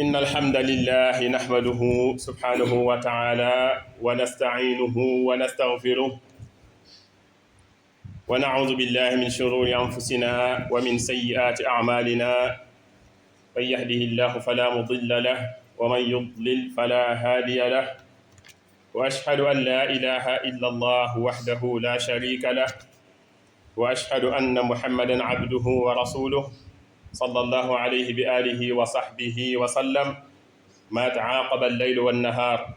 إن الحمد لله نحمده سبحانه وتعالى ونستعينه ونستغفره ونعوذ بالله من شرور أنفسنا ومن سيئات أعمالنا. من يهده الله فلا مضل له ومن يضلل فلا هادي له، وأشهد أن لا إله إلا الله وحده لا شريك له، وأشهد أن محمدا عبده ورسوله صلى الله عليه بآله وصحبه وسلم ما تعاقب الليل والنهار.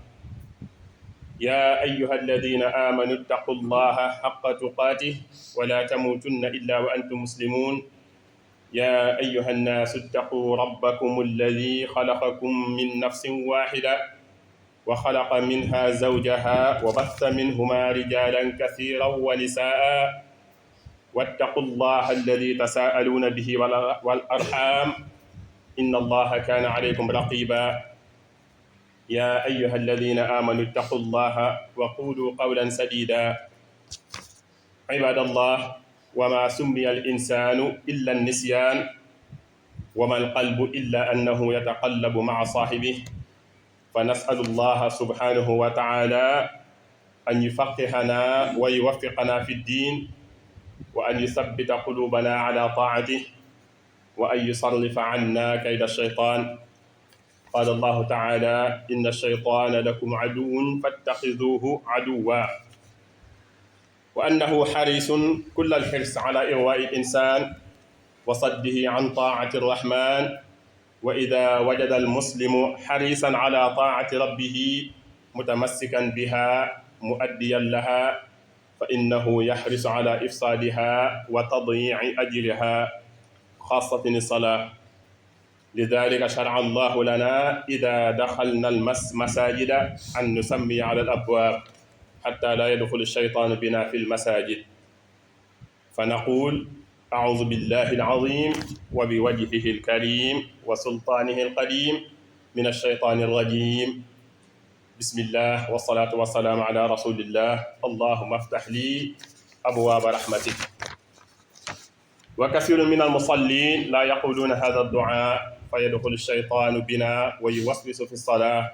يا أيها الذين آمنوا اتقوا الله حق تقاته ولا تموتن إلا وأنتم مسلمون. يا أيها الناس اتقوا ربكم الذي خلقكم من نفس واحدة وخلق منها زوجها وبث منهما رجالا كثيرا ونساء، واتقوا الله الذي تساءلون به والأرحام إن الله كان عليكم رقيبا. يا أيها الذين آمنوا اتقوا الله وقولوا قولا سديدا. عباد الله، وما سمي الإنسان إلا النسيان، وما القلب إلا أنه يتقلب مع صاحبه. فنسأل الله سبحانه وتعالى أن يفقهنا ويوفقنا في الدين، وأن يثبت قلوبنا على طاعته، وأن يصرف عنا كيد الشيطان. قال الله تعالى: إن الشيطان لكم عدو فاتخذوه عدوا، وأنه حريص كل الحرص على إغواء الإنسان وصده عن طاعة الرحمن. وإذا وجد المسلم حريصا على طاعة ربه متمسكا بها مؤديا لها، فإنه يحرص على إفسادها وتضييع أجرها، خاصة الصلاة. لذلك شرع الله لنا إذا دخلنا المساجد أن نسمي على الأبواب حتى لا يدخل الشيطان بنا في المساجد، فنقول: أعوذ بالله العظيم وبوجهه الكريم وسلطانه القديم من الشيطان الرجيم. بسم الله والصلاة والسلام على رسول الله. اللهم افتح لي أبواب رحمتك. وكثير من المصلين لا يقولون هذا الدعاء، فيدخل الشيطان بنا ويوسوس في الصلاة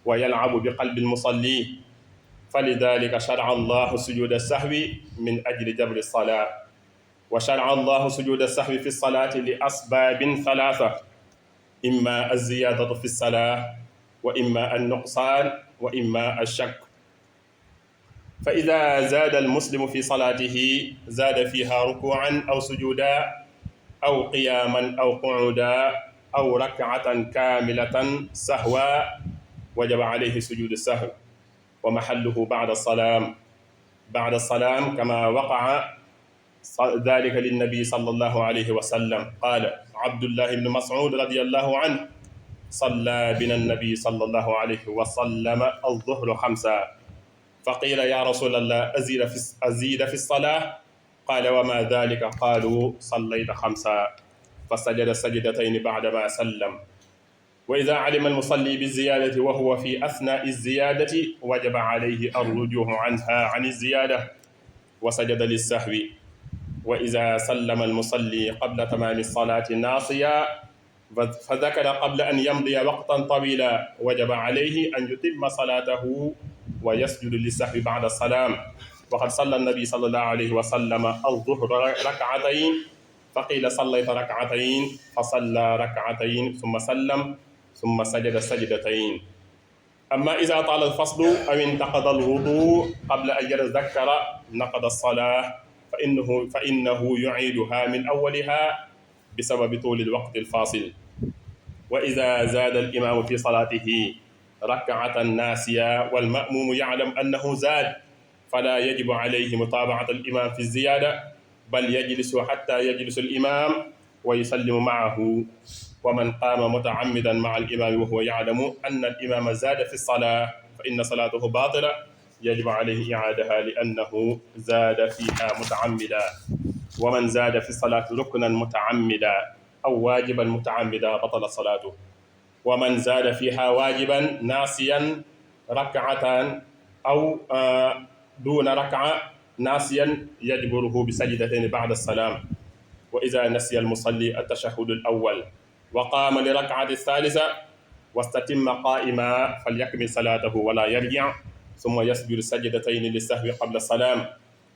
ويلعب بقلب المصلي. فلذلك شرع الله سجود السهو من أجل جبر الصلاة. وشرع الله سجود السهو في الصلاة لأسباب ثلاثة: إما الزيادة في الصلاة، وإما النقصان، وإما الشك. فإذا زاد المسلم في صلاته زاد فيها ركوعا أو سجودا أو قياما أو قعودا أو ركعة كاملة سهوا، وجب عليه سجود السهو، ومحله بعد السلام كما وقع ذلك للنبي صلى الله عليه وسلم. قال عبد الله بن مسعود رضي الله عنه: صلى بنا النبي صلى الله عليه وسلم الظهر 5، فقيل: يا رسول الله أزيد في الصلاة؟ قال: وما ذلك؟ قالوا: صليت 5، فسجد سجدتين بعدما سلم. وإذا علم المصلي بالزيادة وهو في أثناء الزيادة وجب عليه الرجوع عنها عن الزيادة وسجد للسهو. وإذا سلم المصلي قبل تمام الصلاة ناصيا فذكر قبل أن يمضي وقتا طويلا وجب عليه أن يتم صلاته ويسجد للسهو بعد السلام. وقد صلى النبي صلى الله عليه وسلم الظهر ركعتين، فقيل: صليت ركعتين؟ فصلى ركعتين ثم سلم ثم سجد سجدتين. أما إذا طال الفصل أو انتقض الوضوء قبل أن يتذكر نقض الصلاة، فإنه يعيدها من أولها بسبب طول الوقت الفاصل. وإذا زاد الإمام في صلاته ركعة ناسية والمأموم يعلم أنه زاد، فلا يجب عليه متابعة الإمام في الزيادة، بل يجلس حتى يجلس الإمام ويسلم معه. ومن قام متعمدا مع الإمام وهو يعلم أن الإمام زاد في الصلاة فإن صلاته باطلة، يجب عليه إعادها لأنه زاد فيها متعمدا. ومن زاد في الصلاة ركنا متعمدا أو واجبا متعمدا بطل صلاته. ومن زاد فيها واجبا ناسيا ركعة أو دون ركعة ناسيا يجبره بسجدتين بعد السلام. وإذا نسي المصلي التشهد الأول وقام لركعة الثالثة واستتم قائما فليكمل صلاته ولا يرجع ثم يسجد سجدتين للسهو قبل السلام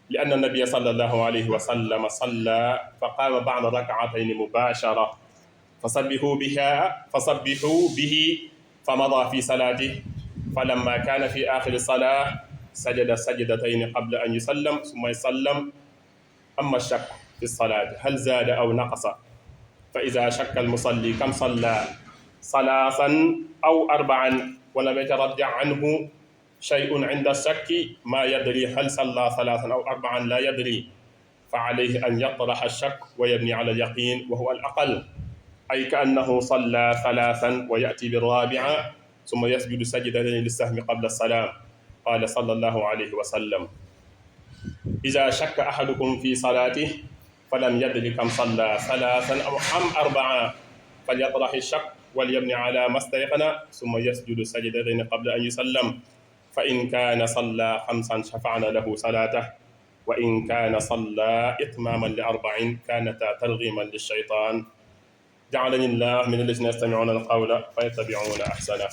لأن النبي صلى الله عليه وسلم صلى فقام بعد ركعتين مباشرة فصبحوا به فمضى في صلاته فلما كان في آخر الصلاة سجد سجدتين قبل أن يسلم ثم يسلم. أما الشك في الصلاة هل زاد أو نقص فإذا شك المصلي كم صلى ثلاثا أو أربعا ولم يترجع عنه شيء عند الشك ما يدري هل صلى ثلاثا أو أربعا لا يدري فعليه أن يطرح الشك ويبني على اليقين وهو الأقل أي كأنه صلى ثلاثا ويأتي بالرابعة ثم يسجد سجدتين للسهم قبل السلام. قال صلى الله عليه وسلم إذا شك أحدكم في صلاته فلم يدري كم صلى ثلاثا أو أربعا فليطرح الشك وليبني على ما استيقن ثم يسجد سجدتين قبل أن يسلم فإن كان صلى خمسا شفعنا له صلاته وإن كان صلى إتماما لأربع كانتا ترغيما للشيطان. جعلني الله من الذين يستمعون القول فيتبعون أحسنه.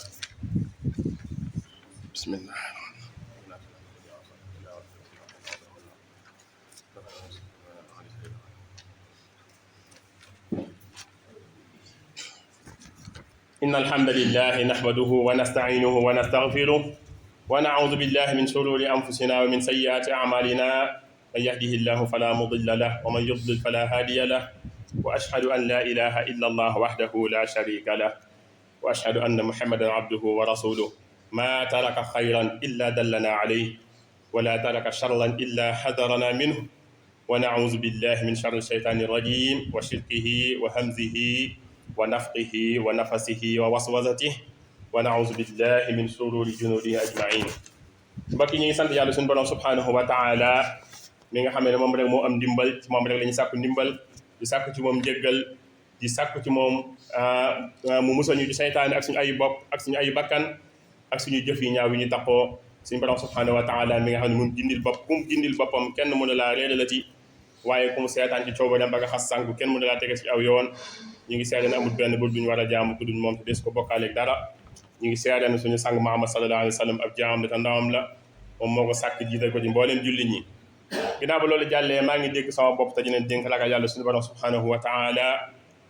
بسم الله. إن الحمد لله نحمده ونستعينه ونستغفره ونعوذ بالله من شرور أنفسنا ومن سيئات أعمالنا من يهده الله فلا مضل له ومن يضلل فلا هادي له وأشهد أن لا إله إلا الله وحده لا شريك له وأشهد أن محمدا عبده ورسوله ما ترك خيرا إلا دلنا عليه ولا ترك شرا إلا حذرنا منه ونعوذ بالله من شر الشيطان الرجيم وشركه وهمزه ونفقه ونفسه ووسوسته ونعوذ بالله من شرور جنوده أجمعين. mbokk yi ñu ngi sant yàlla suñu borom subhanahu wa taala mi nga xam ne moom rek moo am ndimbal ci moom rek la ñu sàkku ndimbal di sàkku ci moom njëggal di sàkku ci moom mu musal ñu ci seytaane ak suñu ayu bopp ak suñu ayu bakkan ak suñu jëf yi ñaaw yi ñu taxoo suñu borom subhanahu wa taala mi nga xam ne mun dindil bopp kum dindil boppam kenn mënu laa réeralati waaye ku mu seetaan ci coobareem ba nga xas sànku kenn mënu laa tege ci aw yoon. ñu ngi seede ne amul benn bul duñu war a jaamu ku dul moom te des ko bokkaaleeg dara. ñu ngi seede ne suñu sang Muhammad sallallahu alayhi wa sallam ab jaamam la te ndawam la moom moo ko sàkk jiital ko ci mbooleem jullit ñi. ginnaaw ba loolu jàllee maa ngi dégg sama bopp te di leen dénk ragal yàlla suñu borom subhanahu wa taala.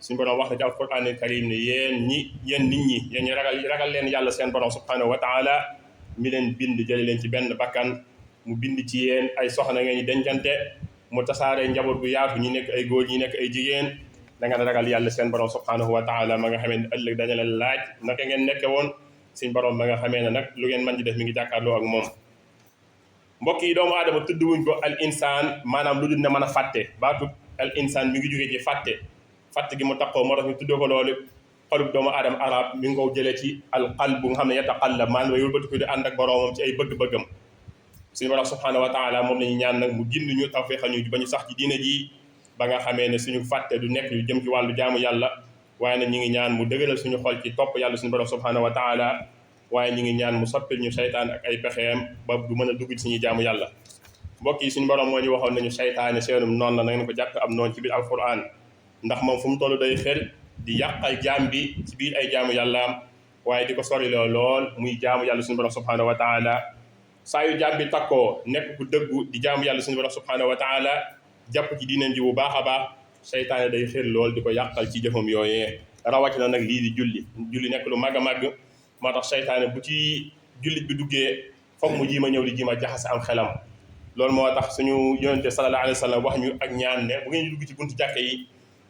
suñu borom wax na ci alquran al karim ne yéen nit ñi yéen ñi ragal leen yàlla seen borom subhanahu wa taala mi leen bind jële leen ci benn bakkan mu bind ci yéen ay soxna ngeen ñi dencante mu tasaare njaboot bu yaatu ñi nekk ay góor ñi nekk ay jigéen da nga ragal yàlla seen borom subhanahu wa taala ma nga xamee ne ëllëg dañu leen laaj naka ngeen nekke woon suñ borom ma nga xamee ne nag lu ngeen mën di def mi ngi jàkkaarloo ak moom. mbokk yi doomu aadama tudd wuñ ko al insaan maanaam lu dul ne mën a fàtte baatu al insaan mi ngi jógee ci fàtte gi mu taxoo moo tax ñu tuddee ko loolu xolub doomu aadama arab mi ngi ko jëlee ci al qalb bu nga xam ne yataqallab maanaam way wëlbati ko di ànd ak boromam ci ay bëgg-bëggam. suñu borom subhanahu wa taala moom lañu ñaan nag mu gindi ñu tawfeexal ñu ba ñu sax ci diine ji ba nga xamee ne suñu fàtte du nekk yu jëm ci wàllu jaamu yàlla waaye nag ñi ngi ñaan mu dëgëral suñu xol ci topp yàlla suñu borom subhanahu wa taala waaye ñi ngi ñaan mu soppil ñu seytaan ak ay pexeem ba du mën a dugg ci suñuy jaamu yàlla. mbokk yi suñu borom moo ñu waxoon nañu seytaane seenum noonu la na ngeen ko jàpp am noonu ci biir alquran ndax moom fu mu toll day xel di yàqal jaam bi ci biir ay jaamu yàllaam waaye di ko sori lool muy jaamu yàlla suñu borom subhanahu wa taala. saa yu jaam bi takkoo nekk ku dëggu di jaamu yàlla suñu borom subhanahu wa taala jàpp ci diineen ji bu baax a baax seytaane day xel lool di ko yàqal ci jëfam yooyee rawatina nag lii di julli nekk lu màgg a màgg moo tax seytaane bu ci jullit bi duggee foog mu jiima ñëw di jiima jaxase am xelam. loolu moo tax suñu yonente sallallahu alayhi wa sallam wax ñu ak ñaan ne bu ngeen dugg ci buntu jàkka yi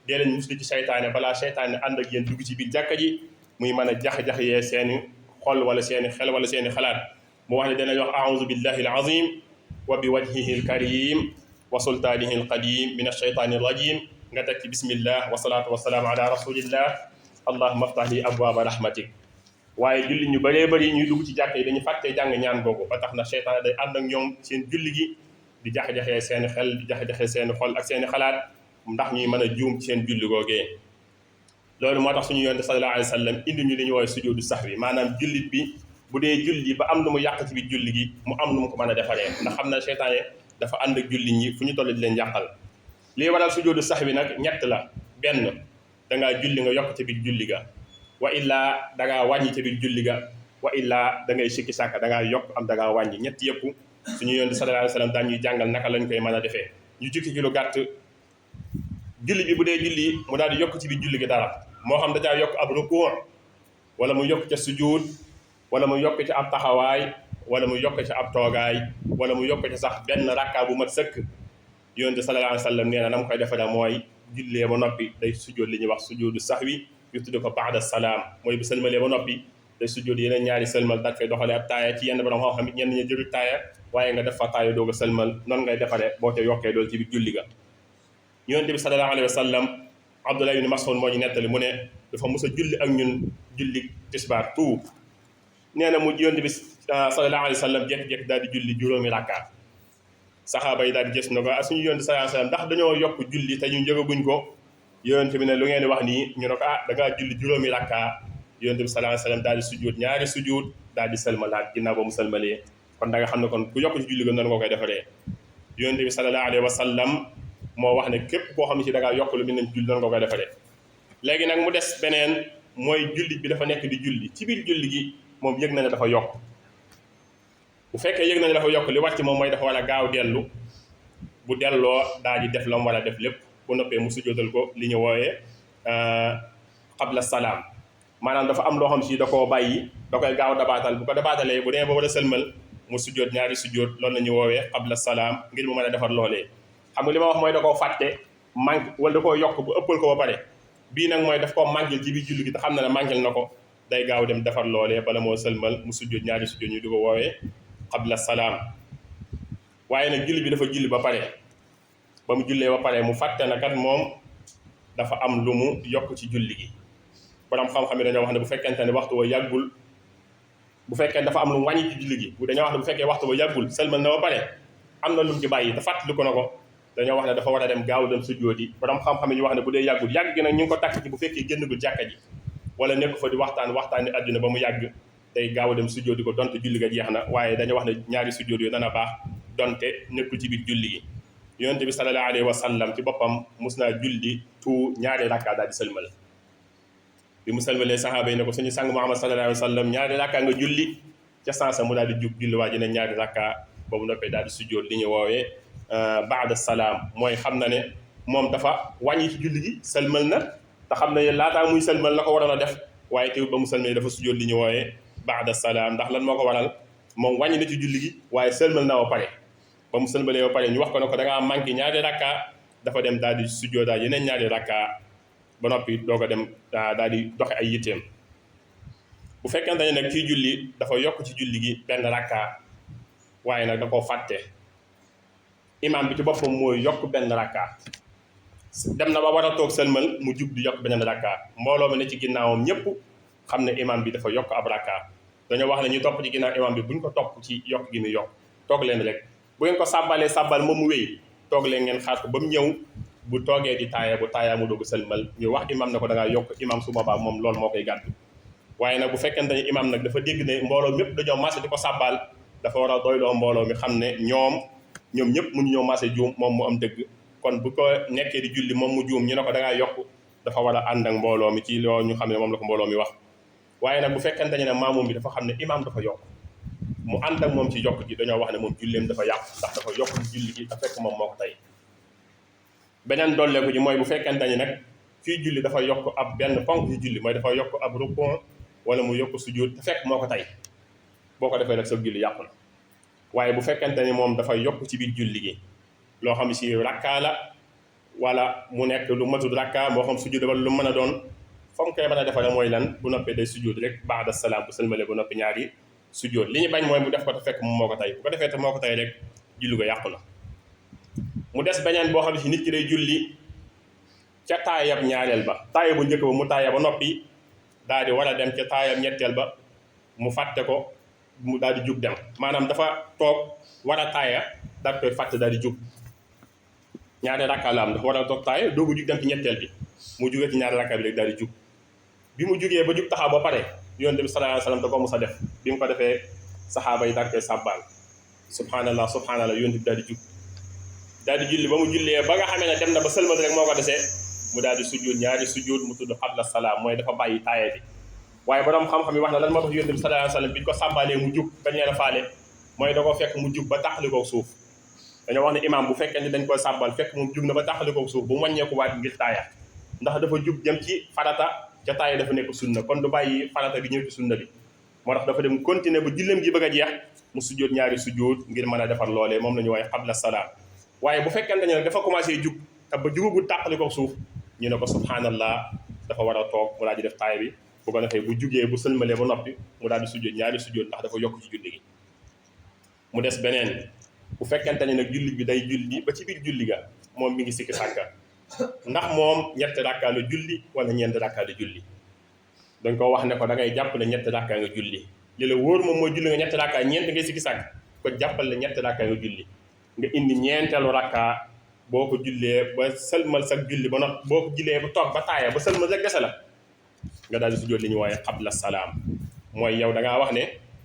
dee leen musli ci seytaane balaa seytaane ànd ak yéen dugg ci biir jàkka ji muy mën a jax-jaxyee seeni xol wala seeni xel wala seeni xalaat. mu wax ne danañ wax a'uuzu billahi al azim wa bi wajhihi al karim wa sultaanihi al qadim min ash-shaytaani ar-rajim nga teg ci bismillah wa salaatu wa salaamu ala rasulillah allahumma aftah li abwaaba rahmatik. waaye julli ñu bëree bëri ñuy dugg ci jàkka yi dañu fàttee jàng ñaan googu ba tax na seytaane day ànd ak ñoom seen julli gi di jax-jaxee seeni xel di jax-jaxee seeni xol ak seeni xalaat ndax ñuy mën a juum ci seen julli googee. loolu moo tax suñu yonent sallallahu alayhi wa sallam indi ñu li ñu woowee sujuudu sahwi maanaam jullit bi bu dee julli ba am lu mu yàq ci biir julli gi mu am lu mu ko mën a defaree ndax xam na seytaane dafa ànd ak julli ñi fu ñu toll di leen yàqal. lii waral sujuudu sahwi nag ñett la benn dangaa julli nga yokk ci biir julli ga wa illaa da ngaa wàññi ci biir julli ga wa illaa da ngay sikki sàkka da ngaa yokk am da ngaa wàññi ñett yëpp suñu yonent sallallahu alayhi wa sallam daan ñuy jàngal naka lañ koy mën a defee ñu jukki ci lu gàtt julli bi bu dee julli mu daal di yokk ci biir julli gi dara moo xam da caa yokk ab rukuu wala mu yokk ca sujuud wala mu yokk ci ab taxawaay wala mu yokk ci ab toogaay wala mu yokk ci sax benn rakkaa bu mat sëkk yonent sallallahu alayhi wa sallam nee na na mu koy defaree mooy jullee ba noppi day sujjóot li ñuy wax sujjóotu sahwi ñu tudd ko ba'da salaam mooy bu sëlmalee ba noppi day sujjóot yeneen ñaari sëlmal daal koy doxalee ab taaya ci yenn borom xam-xam ñenn ñi jëru taaya waaye nga def fa taaya doog a sëlmal noonu ngay defaree boo te yokkee loolu ci biir julli ga yonent bi sallallahu alayhi wa sallam Abdullah ibn Mas'ud moo ñu nettali mu ne dafa mos a julli ak ñun julli tisbaar tout nee na mu yonent bi sallallahu alayhi wa sallam jékki-jékki daal di julli juróomi rakkaat saxaaba yi daal di gis na ko suñu yonent sallallahu alayhi wa sallam ndax dañoo yokk julli te ñu njëgaguñ ko yonent bi ne lu ngeen di wax nii ñu ne ko da ngaa julli juróomi rakkaat yonent bi sallallahu alayhi wa sallam daal di sujjóot ñaari sujjóot daal di sëlmalaat ginnaaw ba mu sëlmalee kon da nga xam ne kon ku yokk ci julli ga noonu nga koy defaree yonent bi sallallahu alayhi wa sallam moo wax ne képp koo xam ne si da ngaa yokk lu mel ne julli noonu nga koy defaree léegi nag mu des beneen mooy julli bi dafa nekk di julli ci biir julli gi moom yëg na ne dafa yokk bu fekkee yëg na ne dafa yokk li wàcc moom mooy dafa war a gaaw dellu bu delloo daal di def la mu war a def lépp bu noppee mu sujjóotal ko li ñu wooyee qabla salaam maanaam dafa am loo xam si da koo bàyyi da koy gaaw dabaatal bu ko dabaatalee bu demee ba war a sëlmal mu sujjóot ñaari sujjóot loolu la ñu woowee qabla salaam ngir mu mën a defar loolee xam nga li ma wax mooy da koo fàtte manque wala da koo yokk bu ëppal ko ba pare bii nag mooy daf koo manquil ci biir julli gi te xam na ne manquil na ko day gaaw dem defar loolee bala moo sëlmal mu sujjóot ñaari sujjóot ñu di ko woowee qabla salaam waaye nag julli bi dafa julli ba pare ba mu jullee ba pare mu fàtte na kat moom dafa am lu mu yokk ci julli gi borom xam-xam yi dañoo wax ne bu fekkente ne waxtu wa yàggul bu fekkee dafa am lu mu wàññi ci julli gi dañoo wax ne bu fekkee waxtu wa yàggul sëlmal na ba pare am na lu mu ci bàyyi te fàttali ko na ko dañoo wax ne dafa war a dem gaaw dem sujjóot yi borom xam-xam yi ñu wax ne bu dee yàggul yàgg gi nag ñu ngi ko takk ci bu fekkee génnagul jàkka ji wala nekk fa di waxtaani àdduna ba mu yàgg day gaaw a dem sujjóot ko donte julli ga jeex na waaye dañoo wax ne ñaari sujjóot yu dana baax donte nekkul ci biir julli gi yonent bi sallallahu alayhi wa sallam ci boppam mus naa julli tout ñaari rakka daal di sëlmal bi mu sëlmalee saxaaba yi ne ko suñu sang Muhammad sallallahu alayhi wa sallam ñaari rakka nga julli ca sansa mu daal di jug julli waa ji ne ñaari rakka boobu noppee daal di sujjóot li ñu woowee baada salaam mooy xam na ne moom dafa wàññi ci julli gi sëlmal na te xam na ne laataa muy sëlmal la ko waroon a def waaye teewul ba mu sëlmalee dafa sujjóot li ñu woowee baada salaam ndax lan moo ko waral moom wàññi na ci julli gi waaye sëlmal na ba pare ba mu sëlmalee ba pare ñu wax ko ne ko da ngaa manqué ñaari rakka dafa dem daal di sujjóotaat yeneen ñaari rakka ba noppi doog a dem daal di doxe ay yitteem bu fekkente ne nag kii julli dafa yokk ci julli gi benn rakka waaye nag da koo fàtte imam bi ci boppam mooy yokk benn rakka dem na ba war a toog sëlmal mu jug di yokk beneen rakka mbooloo mi ne ci ginnaawam ñëpp xam ne imam bi dafa yokk ab rakka dañoo wax ne ñu topp ci ginnaaw imam bi buñ ko topp ci yokk gi muy yokk toog leen rek bu ngeen ko sàbbalee sàbbal moom mu wéy toog leen ngeen xaar ko ba mu ñëw bu toogee di taaya bu taaya mu dugg sëlmal ñu wax imam ne ko da ngaa yokk imam su boobaa moom loolu moo koy gàddu waaye nag bu fekkente ne imam nag dafa dégg ne mbooloo mépp dañoo maase di ko sàbbal dafa war a doyloo mbooloo mi xam ne ñoom ñëpp mënu ñoo maase juum moom mu am dëgg kon bu ko nekkee di julli moom mu juum ñu ne ko da ngaa yokk dafa war a ànd ak mbooloo mi ci loolu ñu xam ne moom la ko mbooloo mi wax waaye nag bu fekkente ne maamum bi dafa xam ne imam dafa yokk mu ànd ak moom ci yokk gi dañoo wax ne moom julleem dafa yàqu ndax dafa yokk ci julli gi te fekk moom moo ko tey beneen dolleeku ji mooy bu fekkente ne nag fii julli dafa yokk ab benn ponk ci julli mooy dafa yokk ab rukun wala mu yokk sujjóot te fekk moo ko tey boo ko defee rek sa julli yàqu na waaye bu fekkente ni moom dafa yokk ci biir julli gi loo xam si rakka la wala mu nekk lu matul rakka moo xam sujjóot wala lu mën a doon fa mu koy mën a defare mooy lan bu noppee day sujjóot rek ba'da salaam bu sëlmalee bu noppi ñaari sujjóot li ñu bañ mooy mu def ko te fekk moom moo ko tey bu ko defee te moo ko tey rek julli ko yàqu na mu des beneen boo xam ne si nit ki day julli ca taayab ñaareel ba taaya bu njëkk ba mu taaya ba noppi daal di war a dem ca taayab ñetteel ba mu fàtte ko mu daal di jug dem maanaam dafa toog war a taaya daal koy fàtte daal di jug ñaari rakka la am dafa war a toog taaya doogu jug dem ci ñetteel bi mu jugee ci ñaari rakka bi rek daal di jug bi mu jugee ba jug taxaw ba pare yonent bi sallallahu alayhi wasallam da ko mos a def bi mu ko defee saxaaba yi daal koy sàbbaal subhanallah subhanallah yonent bi daal di jug daal di julli ba mu jullee ba nga xamee ne dem na ba sëlmal rek moo ko desee mu daal di sujjóot ñaari sujjóot mu tudd qabla salaam mooy dafa bàyyi taaya bi waaye borom xam-xam yi wax na lan moo tax yonent bi sallallahu alayhi wasallam bi ñu ko sàbbaalee mu jug bañ leen a faale mooy da ko fekk mu jug ba tàqalikoo suuf dañoo wax ne imaam bu fekkee ne dañ koy sàbbal fekk moom jug na ba tàqalikoo suuf bu mu wàññeeku waat ngir taaya ndax dafa jug jëm ci farata ca taaya dafa nekk sunna kon du bàyyi farata bi ñëw ci sunna bi moo tax dafa dem continuer ba julleem gi bëgg a jeex mu sujjóot ñaari sujjóot ngir mën a defar loolee moom la ñu waaye qabla salaam waaye bu fekkente ne dafa commencé jug te ba jugagul tàqalikoo suuf ñu ne ko subhanallah dafa war a toog mu daal di def taaya bi bu ko defee bu jugee bu sëlmalee ba noppi mu daal di sujjóot ñaari sujjóot ndax dafa yokk ci julli gi mu des beneen bu fekkente ne nag julli bi day julli ba ci biir julli ga moom mi ngi sikki sàkka ndax moom ñetti rakkaa la julli wala ñeenti rakkaa la julli dañ ko wax ne ko da ngay jàpp ne ñetti rakkaa nga julli li la wóor moom mooy julli nga ñetti rakkaa ñeent ngay sikki sàkk ko jàppal ne ñetti rakkaa nga julli nga indi ñeenteelu rakkaa boo ko jullee ba sëlmal sa julli ba noppi boo ko jullee ba toog ba taaya ba sëlmal rek dese la nga daal di sujjóot li ñu waaye qabla salaam mooy yow da ngaa wax ne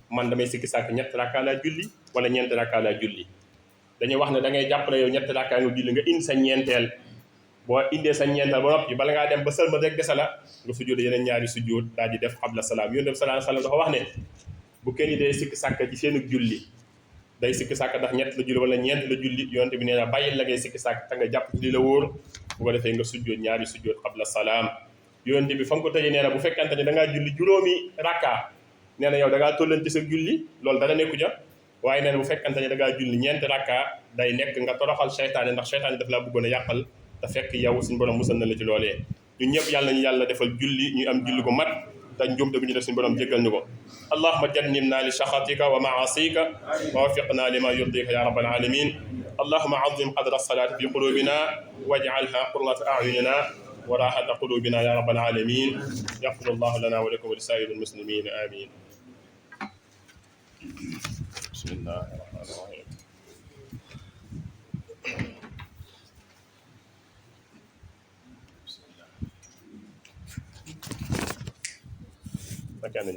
man damay sikki sàkk ñetti rakkaa laa julli wala ñeenti rakkaa laa julli dañuy wax ne da ngay jàpp ne yow ñetti rakkaa nga julli nga indi sa ñeenteel boo indee sa ñeenteel ba noppi bala ngaa dem ba sëlmal rek dese la nga sujjóot yeneen ñaari sujjóot daal di def qabla salaam yonent bi sallallahu alayhi wasallam dafa wax ne bu kenn yi day sikki sàkk ci seenu julli day sikki sàkk ndax ñett la julli wala ñeent la julli yonent bi nee na bàyyil la ngay sikki sàkk te nga jàpp ci li la wóor bu ko defee nga sujjóot ñaari sujjóot qabla salaam yonent bi fa nga ko tëjee nee na bu fekkante ne da ngaa julli juróomi rakka nee na yow da ngaa tollanti sa julli loolu dara nekku ja waaye nee na bu fekkante ne da ngaa julli ñeenti rakka day nekk nga toroxal seytaane ndax seytaane daf laa bëggoon a yàqal te fekk yow suñu borom musal na la ci loolee ñun ñëpp yàlla nañu yàlla defal julli ñu am julli ko mat te njuumte bu ñu def suñu borom jéggal ñu ko allahumma jannibna li shaxatika wa maasika wa wafiqna lima yurdika ya rabbal alamin allahumma azim qadra as-salati fi qulubina waj'alha qurrata a'yunina wa rahata qulubina ya rabbal alamin yaghfir allah lana wa lakum wa lisa'iril muslimin amin bismillahir rahmanir rahim Bacana,